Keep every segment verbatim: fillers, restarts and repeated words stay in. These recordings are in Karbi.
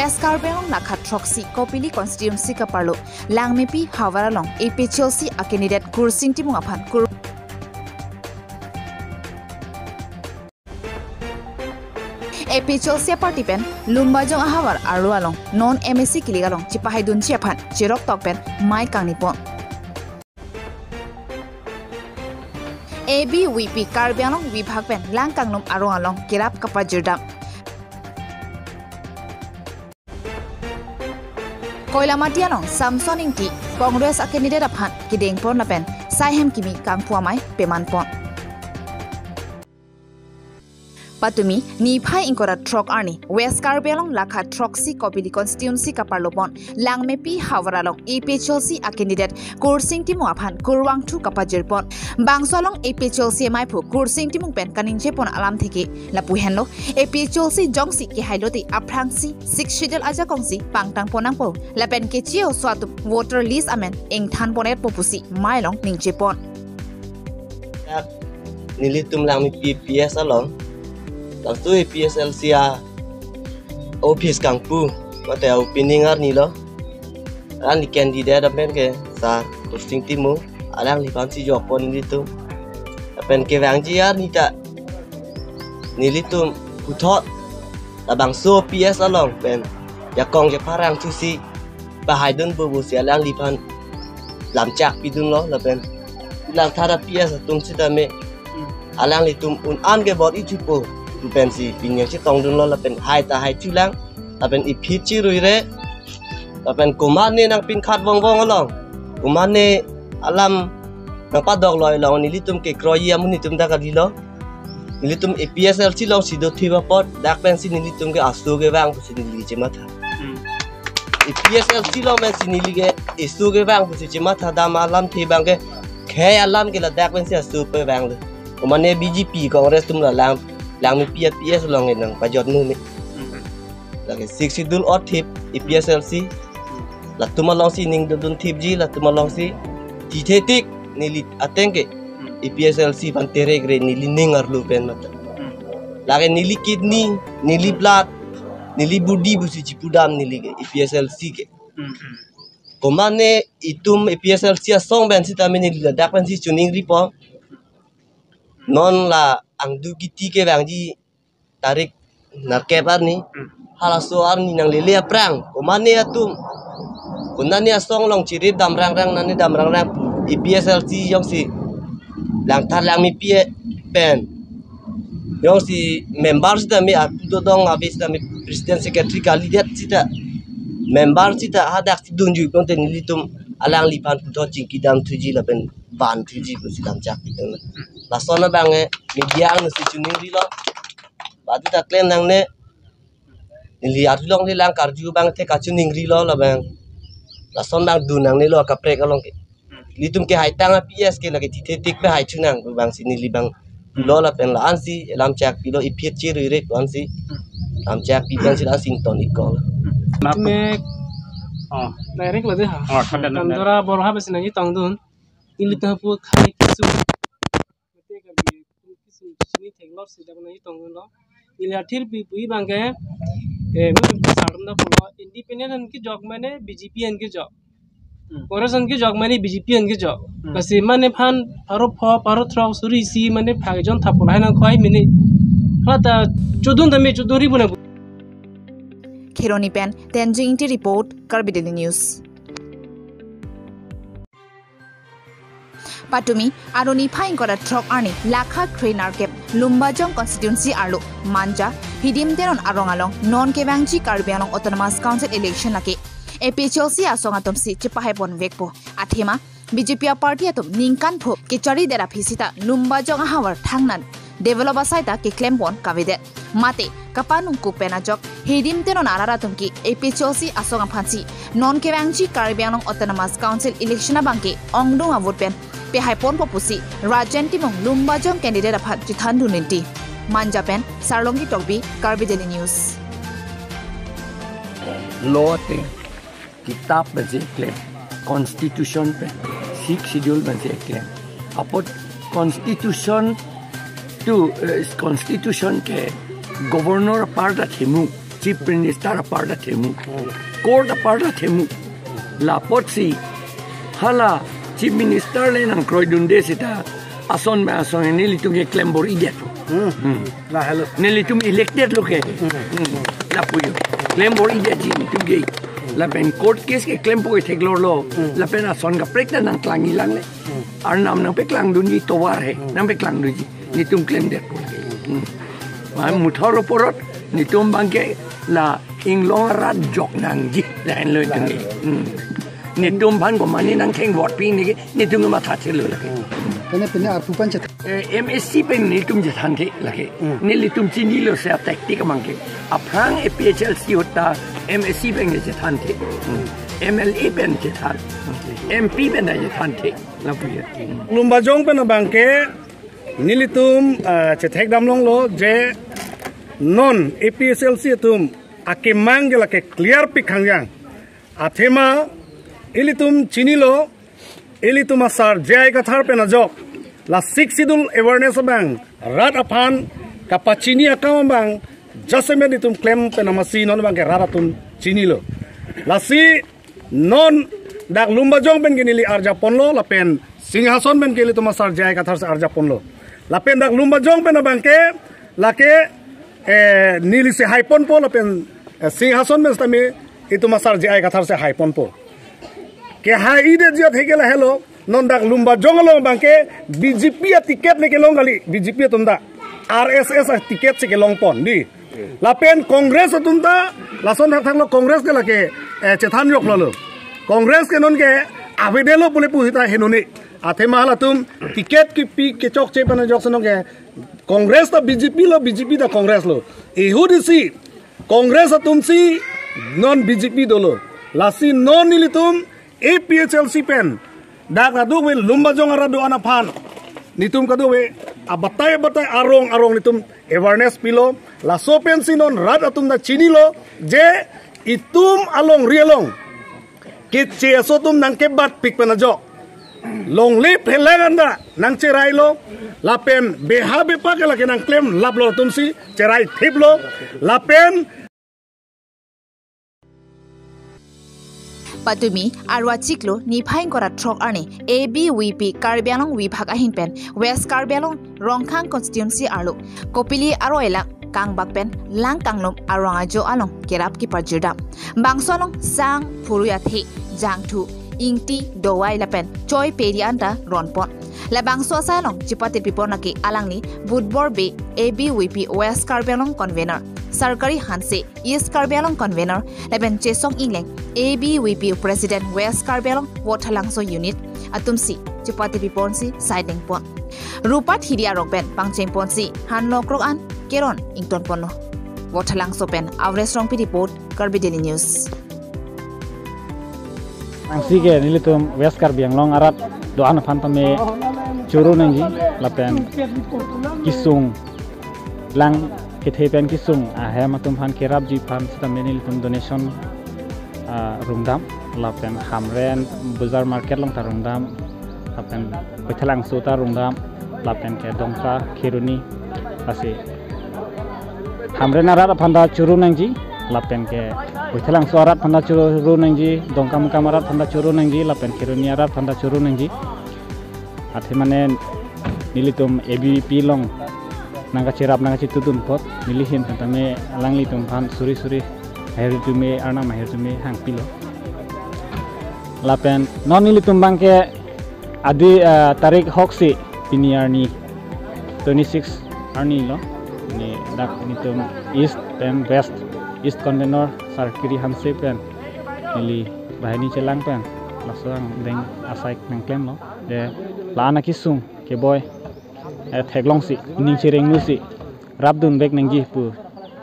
West Karbi Anglong lakha throksi Kopili constituency kaparlo Langmepi havar along A P H L C a candidate Kursing Timung aphan kur A P H L C party pen Lumbajong ahavar arlo along non M A C kilik along chepahaidunji aphan cherok tok pen mei kangni pon. A B V P Karbi Anglong vibhag pen lang kangnom arong along kerap kapajirdam. Koilamati along Samson Ingti Congress a candidate aphan kedeng pon lapen saihem kimi kangpu amei peman pon. Patumi niphai ingkoi ra throk arni West Karbi Anglong lakha throksi Kopili constituency kaparlo pon Langmepi havar along A P H L C a candidate Kursing Timung aphan kurvangthu kapajir pon. Bangso along A P H L C maiphu Kursing Timung pen kaningje pon alamthe ke lapu henlo, A P H L C jongsi kehai lote aphrangsi Sixth Schedule ajakongsi pangtang pon nangpo lapen keche-oso atum voter list amen ingthan pon-etpo pusi mei along ningje pon. Dak nelitum Langmepi P S along, laso A P H L C a office kangpu, mate opening arni lo. Alang candidate amen ke sir Kursing Timung, alangliphan si jok pon nelitum. Lapen kevangji arni ta nelitum puthot labangso P S along pen jakong jeparang thusi pahaidun bubu si alangliphan lamchak pidunlo lapen langthar a P S atum sitame alanglitum un-an ke bor-i thupo pu pensi pini chetongdunlo lapen hai ta hai thulang lapen iphi chiruire lapen komatne nangpinkhat vongvong along, komatne alam nangpadok loi along nelitum kekroi amonit atum ta kalilo. Nelitum A P H L C alongsi dothip apot dak pensi nelitum ke aso kevang pusi neli chematha. Hmm. A P H L C along pensi neli ke aso kevang pusi chematha dam alamthe abang ke khei alam ke ladak pensi aso pevanglo. Komatne B J P Congress atum la lang Langmepi a P S along nangpajot nu me. Hmm. Lake Sixth Schedule othip A P H L C. Hmm. Latum alongsi ning dundun thipji, latum alongsi tithetik neli ateng ke A P H L C aphan terekre neli ning arlo pen mata. Hmm. Lake neli kidney, neli blood, neli body pusi chipudam neli ke A P H L C ke. Hmm. Komatne itum A P H L C asong pen sitame neli ladak pensi choningri pon. Non la angdu kiti kevangji tarik nerkep arni. Hmm. Halaso arni nanglele aphrang komatne atum, konatne asong along chiri damrangrang, nani damrangrang A P H L C jongsi langthar Langmepi pen jongsi member sitame atu dodong ave sitame president secretary kalidet sita member sita hadak si dunju pon te nelitum alangliphan puthot chingki dam thuji lapen van thuji pusi lamchak pidun. Lason abang e media angno si choningrilo. Badu ta klem nangne. Neli arjulong le lang karju abang te kachoningrilo labang. Lason abang dun nangnelo kaprek along ke. Nelitum kehai tang a P S ke lake tithetik pehai chunang abang si neli abang pulo lapen la-ansi lamchak pilo iphi chiruire ko-ansi lamchak pi abang si la-ansi ington iklo. Mek. Oh. Direct lo de ha. Oh, khadan, khadan. Kandora borha besi nangji tongdun. Nelitum pu khai kisu. Mate kami kisu chini theklor si dak nangji tongdunlo. Neli athir pi pui abang ke, eh, mane sarunda pulo independent an kejok mane B J P an kejok. Hmm. Congress an kejok mane B J P an kejok. Hmm. Lasi mane phan pharo pho, pharo throk, suri isi mane phak jon thap pulai nangkhoi mene. Hala ta chodun tame chodun ri bu nang. Kheroni pen Tenzing Ingti report, Karbi Daily News. Patumi, arni phai ingkoi ra throk arni, lakha kre-nerkep, Lumbajong constituency arlo, Manja, Hidim Teron arong along, non kevangji Karbi Anglong Autonomous Council election lake, A P H L C asong atum si chepahai pon vekpo. Athema, B J P a party atum ningkan pho kechari det aphi sita Lumbajong ahavar thangnan develop asai ta keklem pon kavedet. Mate, kapanungkuk pen ajok, Hidim Teron arat atum ke A P H L C asong aphan si non kevangji Karbi Anglong Autonomous Council election abang ke ongdung avote pen pehai ponpo pusi Rajen Timung Lumbajong candidate aphan chethandun rinti. Manja pen Sarlongki Tokbi, Karbi Daily News. Law te kitab pensi keklem, constitution pen, sixth schedule pensi keklem. Apot constitution to, eh, constitution ke governor apar ta themu. Chief Minister apar ta themu, court apar ta themu. Lapotsi hala Chief Minister le nangkroidunde seta ason pen ason nelitum ke klem bor-idet. Hmm. Lahelo. Nelitum elected lo ke. Hmm. Lapu jo. Klem bor-idetji nelitum ke. Lapen court case ke klempo ke theklor lo. Hmm. Lapen ason kaprek ta nangklangji lang le. Hmm. Arnam nangpeklangdunji tovar he. Hmm. Nangpeklangdunji. Nelitum klemdetpo ke. Hmm. Ma muthor oporot nelitum abangke la inglong arat jok nangji lahenlo nelitum ke. Hmm. Nelitum aphan komatne nangtheng vote pi neke nelitum matha chelo lake. Pine pine arpu pen chet. Eh, M A C pen nelitum chethanthe lake. Hmm. Nelitum chinilo se tactic abangke. Aphrang A P H L C ahut ta M A C pen chethanthe. Hmm. M L A pen chethan. M P pen chethanthe. Lapu jo. Lumbajong pen abangke nelitum, ah, chethekdam longlo je non A P H L C atum akemang ke lake clear pik hangjang. Athema ilitum chinilo, ilitum asar J I Kathar pen ajok la Sixth Schedule awareness abang rat aphan kapachini akam abang jasemet itum klem pen amatsi non abangke rat atum chinilo. Lasi non dak Lumbajong pen ke neli arjaponlo lapen Singhason pen ke ilitum asar J I Kathar si arjaponlo. Lapen dak Lumbajong pen abangke lake, eh, neli si haiponpo lapen, eh, Singhason pen sitame itum asar J I Kathar si haiponpo. Kehai-idetji athe ke lahelo, non dak Lumbajong along abangke B J P aticket le kelong kali, B J P atum ta R S S aticket si kelongpon dei. Lapen Congress atum ta lason thakthaklo, Congress ke lake, eh, chethan joklolo. Congress ke non ke avedetlo pule pu seta henone. Athema halatum ticket kipi kechokche pen ajok si non ke Congress ta B J P lo, B J P ta Congress lo. Ehut isi Congress atum si non B J P dolo. Lasi non nelitum A P H L C pen dak kadokave Lumbajong arat do-an aphan nelitum kadokave abatai abatai arong arong nelitum awareness pilo. Laso pensi non rat atum ta chinilo je itum alongri along keche aso atum nangkebat pik pen ajok longle phelang anta nangcherailo. Lapen beha bepa ke lake nangklemlaplo atumsi cherai thiplo. Lapen Patumi arwa chiklo niphai ingkoi ra throk arni A B V P Karbi Anglong Vibhag ahin pen West Karbi Anglong Rongkhang constituency arlo Kopili aroi lang kangbak pen lang kanglum arong ajo along kerap keparjurdam. Bangso along sang, phurui athe, jangthu, ingti, dovai lapen choi peri anta ronpon. Labangso asai along chepate pipon lake alangli Budbor Bey, A B V P West Karbi Anglong convener, Sarkari Hanse, East Karbi Anglong convener, lapen Chesong Engleng, A B V P president West Karbi Anglong Vothatlangso unit atumsi chepate piponsi saidengpon. Rupat hidi arong pen pangchengponsi hanlo krok an keron ingtonponlo. Vothatlangso pen Avres Rongpi report, Karbi Daily News. Angsi ke nelitum West Karbi Anglong arat do-an aphan tame choro nangji lapen kesung lang kethe pen kesung ahem atum aphan kerapji aphan sitame nelitum donation, ah, rungdam lapen Hamren bazar market along ta rungdam lapen Vothatlangso ta rungdam lapen ke Dongka, Kheroni, lasi Hamren arat aphan ta choro nangji lapen ke Vothatlangso arat aphan ta choro nangji, Dongkamukam arat aphan ta choro nangji lapen Kheroni arat aphan ta choro nangji. Athe mane nelitum A B V P along nangkacherap nangkachetudun apot neli ahin pen tame alanglitum aphan suri suri ahirjume, arnam ahirjume hangpilo. Lapen non nelitum abangke adi, ah, tarik hoksi pini arni twenty-six arni lo. Ne dak nelitum East pen West, East convener Sarkari Hanse pen neli banghini chelang pen laso angdeng asai nangklemlo. De la-an akesung keboi, eh, theklongsi, ning cherenglusi rapdun vek nangji pu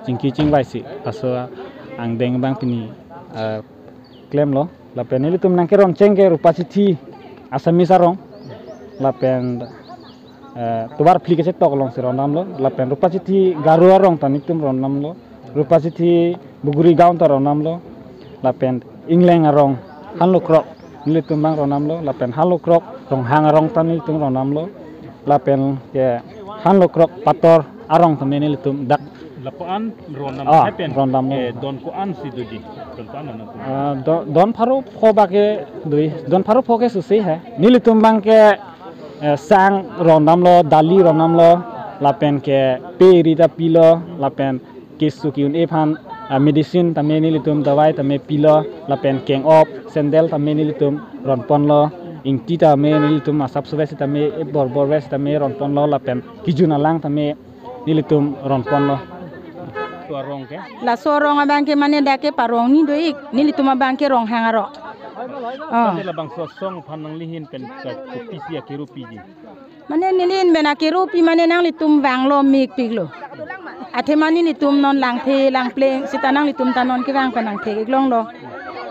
chingki chingvaisi laso angdeng abang pini, eh, klemlo. Lapen nelitum nangkeron cheng ke Rupachithi Assamese arong lapen, eh, tovar phli kachetok alongsi rondamlo. Lapen Rupachithi Garo arong ta nelitum rondamlo. Rupachithi Buguri Gaon ta rondamlo. Lapen Engleng arong hanlo krok nelitum abang rondamlo. Lapen hanlo krok Ronghang arong ta nelitum rondamlo. Lapen ke hanlo krok Pator arong tame nelitum dak Lapuan rondam Ah, hai pen, rondam. Eh, don ko-an si doji. Don ko-an ano. Ah, do-, don pharo pho bak ke dui, don pharo pho ke susi he. Nelitum abang ke, eh, sang rondamlo, dali rondamlo, lapen ke pe ri ta pilo, lapen keso ke-un-e aphan, ah, medicine tame nelitum dawai tame pilo, lapen keng-op, sandal tame nelitum ronponlo, ingti tame nelitum asap suve sitame, eh, bor bor ve sitame ronponlo, lapen kejun alang tame nelitum ronponlo. Laso arong ke? Laso arong abang ke mane dak ke parong ni do-ik, nelitum abang ke Ronghang arong. Oh. Tangte labangso asong aphan nangli ahin pen ka kopisi akeru piji? Mane neli ahin pen akeru pi mane nanglitum vanglo mikpiklo. Athema nelitum non langthe langpleng sita nanglitum ta non kevang pen nangthek-ik longlo.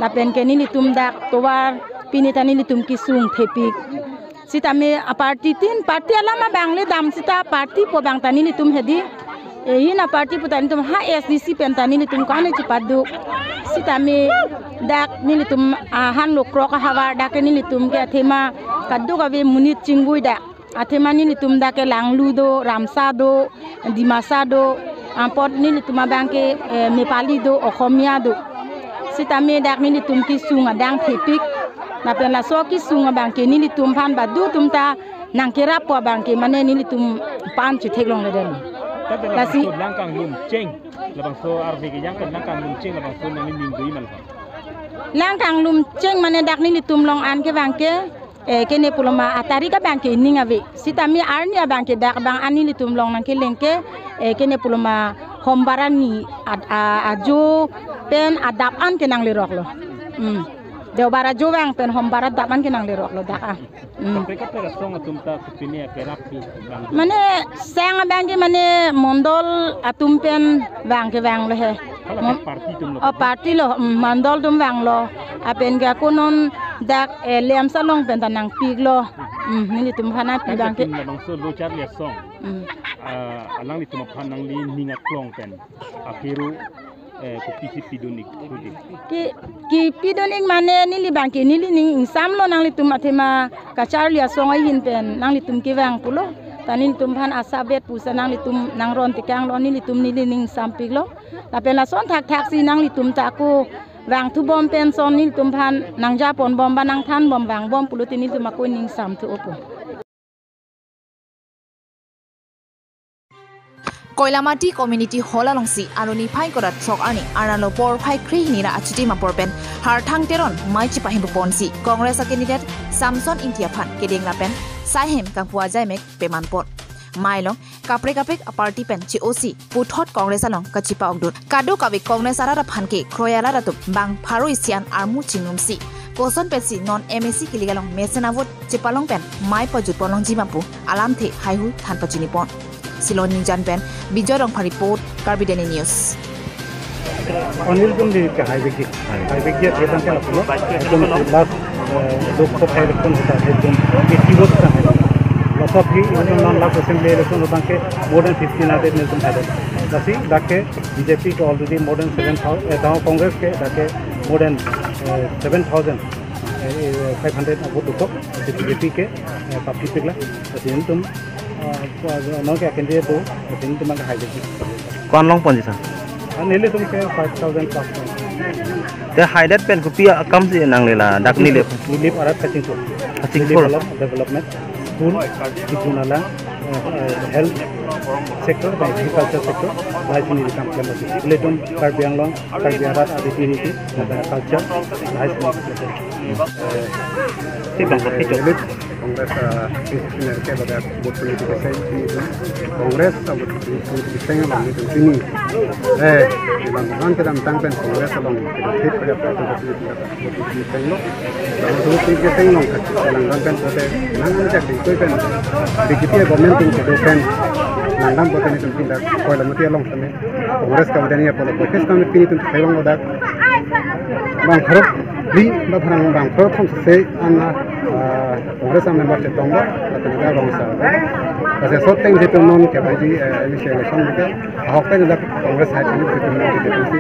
Lapen ke nelitum dak tovar pini ta nelitum kesung thepik. Sitame a-party tin, party alam abang le dam sita party pu abang ta nelitum hedi. E, hini a-party pu ta nelitum ha A S D C pen ta nelitum ko-an chipaduk. Sitame dak nelitum, ah, han lokrok ahavar dak ke nelitum ke athema kadokave monit chingbui dak. Athema nelitum dak ke Langlu do, Ramsa do, Dimasa do, apot nelitum abang ke, eh, Nepali do, Okhomia do. Sitame dak nelitum kesung adang thepik. Lapen laso kesung abang ke nelitum aphan badu atum ta nangkerap pu abang ke mane nelitum aphan chetheklongledetlo. Tangte lasi labangso Langkanglum Cheng, labangso arve kejang pen Langkanglum Cheng labangso nangli ning do-ik ma? Langkanglum Cheng mane dak nelitum along an kevang ke, eh, kene pulo ma atarik abang ke ning ave. Sitame arni abang ke dak abang an nelitum along nangkeleng ke, eh, kene pulo ma Hombar arni ad-, a-, ajo pen adap an ke nangleroklo. Hmm. Deobar ajo vang pen Hombar adap an ke nangleroklo dak a. Hmm. Kaprek kaprek asong atum ta kopine akerap pi bang? Mane sang abang ke mane mondol atum pen vang ke vanglo he. Hala Mon-, party atum lo. Oh, party lo, hmm, mondol atum vanglo. Lapen ke ako non dak, eh, Lemsa along pen ta nangpiklo. Hmm, nelitum aphan pi Tangte abang ke. Pini labangso lo charli asong. Hmm. Ah, alanglitum aphan nangli ning aklong pen akeru, eh, kopisi pidun-ik doji? Ke, kepidun-ik mane neli abang ke neli ning ingsamlo nanglitum athema kacharli asong ahin pen nanglitum kevang pulo. Ta nelitum aphan asabet pusi nanglitum nangron tekanglo, nelitum neli ning ingsampiklo. Lapen lason thakthak si nanglitum ta ako vangthu bom pen son nelitum aphan nangja pon bom ba nangthan bom vangbom pulote nelitum ako ning ingsamthu opo. Koilamati Community Hall alongsi arni phai kora throk arni arnalo porphai krehini ra achitim apor pen Harthang Teron mei chipahim ponsi Congress a candidate Samson Ingti aphan kedeng lapen saihem kangpu ajaimek peman pon. Mei along kaprek kaprek a party pen che-osi puthot Congress along kachipa-okdun. Kadokave Congress arat aphan ke kroi arat atum bang pharo isi an armu chingnumsi koson pensi non M A C kilik along mesen avote chepalong pen mei pajut ponlongji ma pu alamthe haihui than pachini pon. Silon Ningjan pen Bijoy Rongphar report, Karbi Daily News. Anil atum di ke haibekji. Haibekji abang ke lapulo. Ekdom last, eh, Lok Sabha election ahut ta ekdom eighty vote ta hai. Lok Sabha election non last assembly election ahut abang ke more than fifteen hundred nelitum hai. Lasi dak ke B J P ke already more than seven thousand, eh, down Congress ke dak ke more than, eh, seven thousand, eh, five hundred vote dokok, B J P ke, eh, papipiklo. Lasi nelitum, ah, ah, non ke candidate do, lasi nelitum abang ke haibekji. Ko-an longponji sa? Ah, nelitum ke five thousand plus. Te haidet pen kopi akam si nanglela dak neli? Neli arat kachingthur. Kachingthur. Neli develop-, development, school, kejun alang, eh, eh, health sector, ba agriculture sector, lahai si neli kam klem lasi. Nelitum Karbi Anglong, Karbi arat, adi rinti, culture, lahai si neli kam klem. Sibang, eh, sibang. Congress, ah, institution ke bada vote pini ke sai pini Congress, ah, vote pini ke sai along nelitum pini. Eh, iman bukan kedamtang pen Congress along kita thip kerja apa tu pini kita vote pini ke sai lo. Kalau vote pini ke sai along kat langdam pen vote nang aja di koi pen B J P government pini ke pen langdam vote nelitum pindah Koilamati along same. Congress ka udani apolo Congress ka pini nelitum sai along lo dak. Bang kharap di, ba pharang bang kharap thom se an, ah, Congress a member chetong ba, lapen ke rong sa. Kasi sot teng si tum non ke bang di, eh, ini si election ke, ahok teng dak Congress hai teng si tum non ke si.